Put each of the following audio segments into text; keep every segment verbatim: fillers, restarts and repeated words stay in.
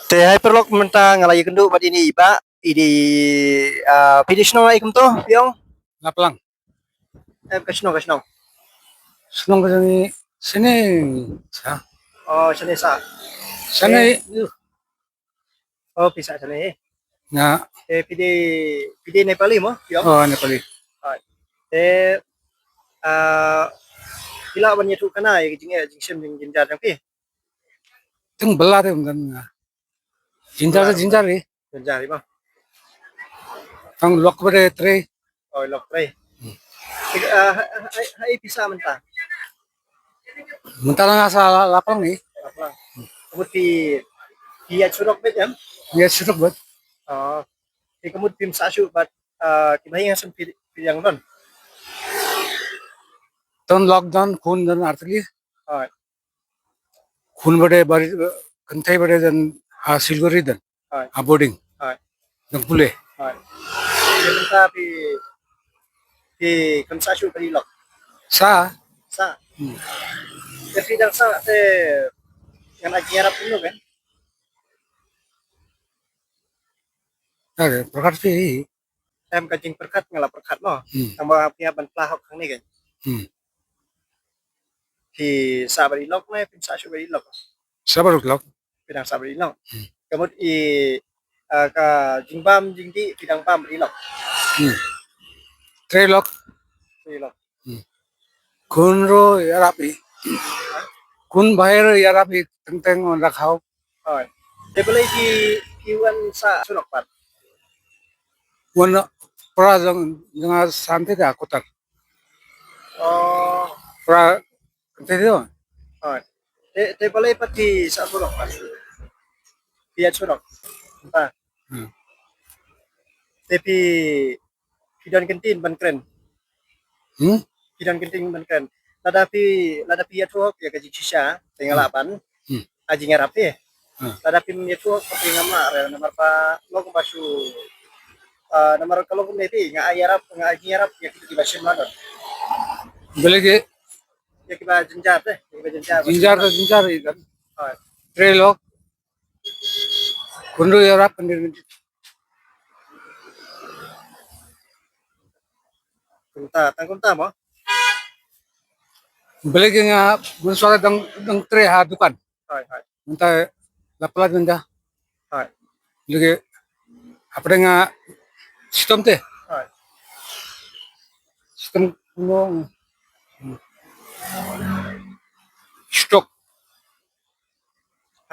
Te hai paralok mynta nga la ïakynduh bad ine i bah, i dei, ah, phi dei shnong aïu kumto, phi ong? Laplang. Em, ka shnong, ka shnong. Shnong ka jong ngi shane sah. Oh, shane sah. Shane. Eh. Oh, phi sah shane, eh. Nga. Eh, phi dei, phi dei Nepali mo, phi ong? Oh, Nepali. Hai. Te, ah, phi lah ban ïathuh khana ïa ka jingeh, jingshem, jing, jingjynjar jong phi? Tang bala te ym don nga. Jynjar, jynjar ri. Jynjar ri ba. Tang lok ba dei trei. Oh, lok trei. Hmm. Te, ah, ha, ha, ha, ha, phi sah mynta? Mynta nga sah la, Laplang ni. Laplang. Ka mut phi, phi ïaid surok beit em? Ïaid surok beit. Oh. Te ka mut phim sah shuh bad, ah, ki bahaïing hasem phi, phi dang don? Don lok don, khun don artylli. Oh. Khun ba dei bari, kynthei ba dei don ha Siliguri don. Hai. Ha boarding. Hai. Dang pule. Hai. Te mynta phi, phi khlem sah shuh ban ïalok? Sah. Sah. Hmm. Te phi dang sah te ngan ai jingïarap kumno kan? Pyrkhat phi. Em, ka jingpyrkhat nga la pyrkhat mo. Hmm. Tang ba phi hap ban phla hok hangne kan. Hmm. Phi sah ban ïalok ne phim sah shuh ban ïalok? Sah ban ïalok. Phi dang sah ban ïalok. Hmm. Ka mut i, ah, ka jingbam jingdih phi dang bam ban ïalok? Hmm. Trei lok. Trei lok. Hmm. Khun ruh ïarap i. Khun bha ruh ïarap i, teng teng wan rakhaw. Hooid. Te balei phi, phi wan sah surok pat? Wan para jong, jong nga sah te da kutar. Oh. Para te da. Hooid. Te, te balei pat phi sah surok pat? Phi ïaid surok. Ba. Hmm. Te phi, phi don kyntien ban kren? Hmm? Phi don kyntien ban kren? Lada phi, lada phi ïathuh hok ïa ka jingshisha, te nga lah ban ai jingïarap phi. Hmm. Lada phim ïathuh hok, phi ngam lah re, namar ba long ba shu, ah, namar ka long kumne phi, nga ai ïarap, nga ai jingïarap ïa kito kiba shim lanot. Balei ki? Ïa kiba jynjar te, ïa kiba jynjar. Jynjar te jynjar ïa kan. Hooid. Trei lok. Khun ruh ïarap, kan dei. Kumta, tang kumta mo? Balei ki nga mynshuwa dang, dang trei ha dukan. Hooid, hooid. Mynta la palat mynta. Hooid. Lagi apa nga shitom te? Hooid. Shitom mo. Stroke.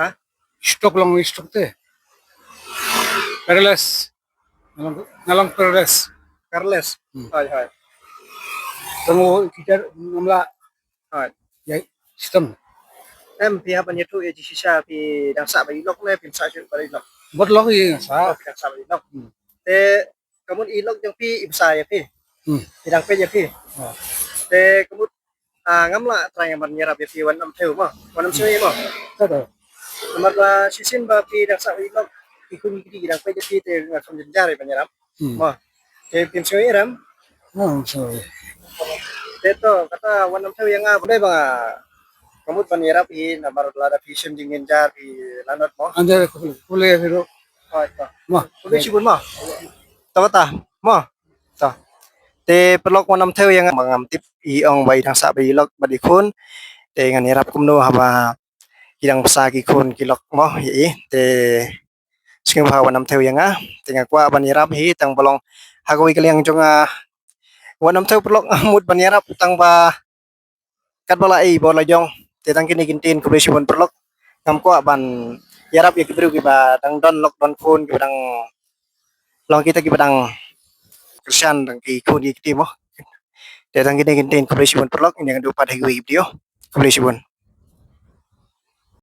Ha? Stroke long, stroke te. Paralysis. Nga long, nga long paralysis. Paralysis. Hmm. Hooid, hooid. Tang u kitar ngam lah. Hooid. Ïa shitom. Em, phi hap ban ïathuh ïa jingshisha, phi dang sah ban ïalok ne phim sah shuh ban ïalok? Bad lok ïa nga sah. Oh, phi dang sah ban ïalok. Hmm. Te ka mut i lok jong phi i bsa ïa phi. Hmm. I dang peit ïa phi. Oh. Te ka mut, ah, ngam lah trai ban ïarap ïa phi, wat nym thew mo. Wat nym sngew ïa mo. Namar ba shisien ba phi dang sah i lok, i khun i kti i dang peit ïa phi te nga kham jynjar ban ïarap. Hmm. Mo. Te phim sngew ïa ram. Hmm, sorry. Te to kata wat nym thew ïa nga, ba dei ba nga ka mut ban ïarap hi, namar lada phi shim jingjynjar phi lanot mo. Ande khublei, khublei ïa phi ruh. Hooid, to. Mo. Khublei shibun mo. To kata mo. To. Te paralok wat nym thew ïa nga, ngam tip, i ong ba i dang sah ba i lok bad i khun. Te ngan ïarap kumno haba ki dang bsa ki khun ki lok mo ïa i. Te sngewbha wat nym thew ïa nga. Te nga kwah ban ïarap hi tang ba long ha kawei ka liang jong nga. Wat nym thew paralok, mut ban ïarap tang ba katba la ei bor la jong. Te tang kine ki ktien, khublei shibun paralok. Ngam kwah ban ïarap ïa ki briew kiba dang don lok don khun, kiba dang long kita kiba dang kyrshan tang ki khun ki kti mo. Te tang kine ki ktien, khublei shibun paralok, ngin ïa kynduh pat ha kiwei ki video. Khublei shibun.